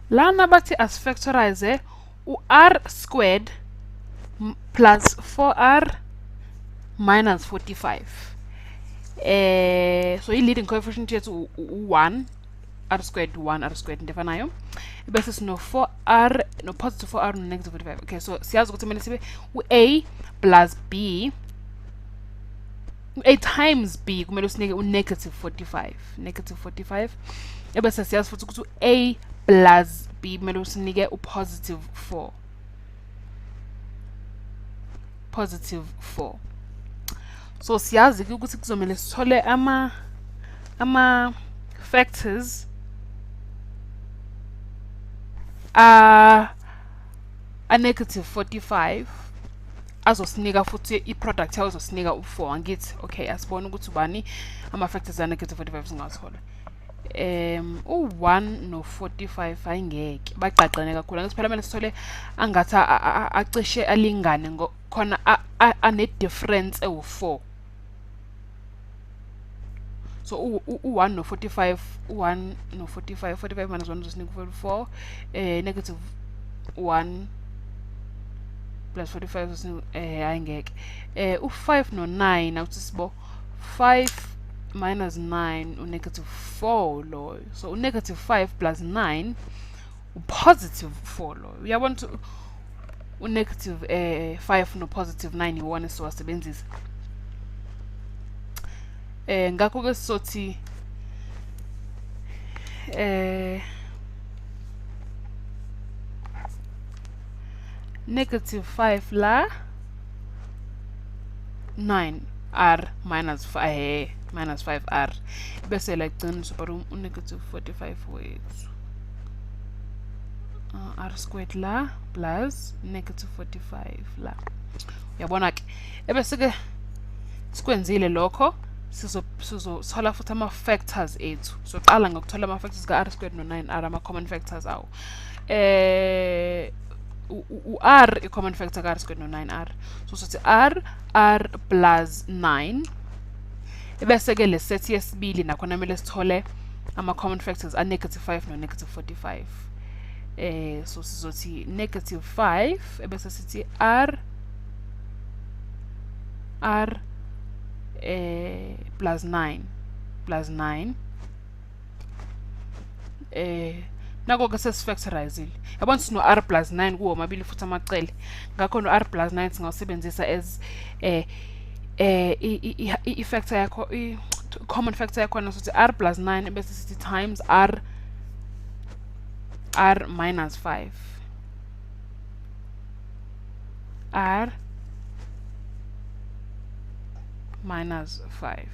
Lana bathi asifactorize u-r squared plus 4r minus 45. So i-leading coefficient yethu u-1, r squared 1 r squared into efanayo, bese sino 4r no positive 4r no negative 45. Okay, so siyazi ukuthi kumele sibe u-a plus b, a times b kumele usinike u-negative 45, negative 45, ebese siyazi futhi ukuthi u-a plus b kumele usinike u-positive 4, positive 4. So siyazi ukuthi kuzomele sithole ama factors a negative 45 azosinika futhi i-product yawo izosinika u-4, angithi? Okay, asibone ukuthi ubani ama-factors a-negative 45 singawathola. U-1 no-45 ayingeke bagqagqene kakhulu, angithi? Phela kumele sithole angathi acishe alingane khona ane-difference ewu-4. So u-1 no-45, u-1 no-45, 45 minus 1 uzosinika u-44, negative 1 plus 45 uzosinika, ayingeke. U-5 no-9, awuthi sibo 5 minus 9 u-negative 4 loyo, so u-negative 5 plus 9 u-positive 4 loyo. Uyabona ukuthi u-negative 5 no-positive 9 iwona esiwasebenzisa. Ngakho-ke sizothi negative 5 la 9 r minus 5, minus 5r, bese la gcina sobhala u-negative 45 wethu, r squared la plus negative 45 la. Uyabona ke, ebese ke sikwenzile lokho, sizothola futhi ama-factors ethu. Soqala ngokuthola ama-factors ka-r squared no-9r, ama-common factors awo. U-r i-common factor ka-r squared no-9r, so sithi r r plus 9, ebese ke le set yesibili nakhona kumele sithole ama-common factors a-negative 5 no-negative 45. So sizothi negative 5 ebese sithi r r plus 9, plus 9. Nako ke sesifactorizile, yabona, sino r plus 9 kuwo mabili futhi amacele, ngakho no r plus 9 singawusebenzisa as i-factor yakho, i-common factor yakhona. Sithi r plus 9 bese sithi times r r minus 5, r minus 5.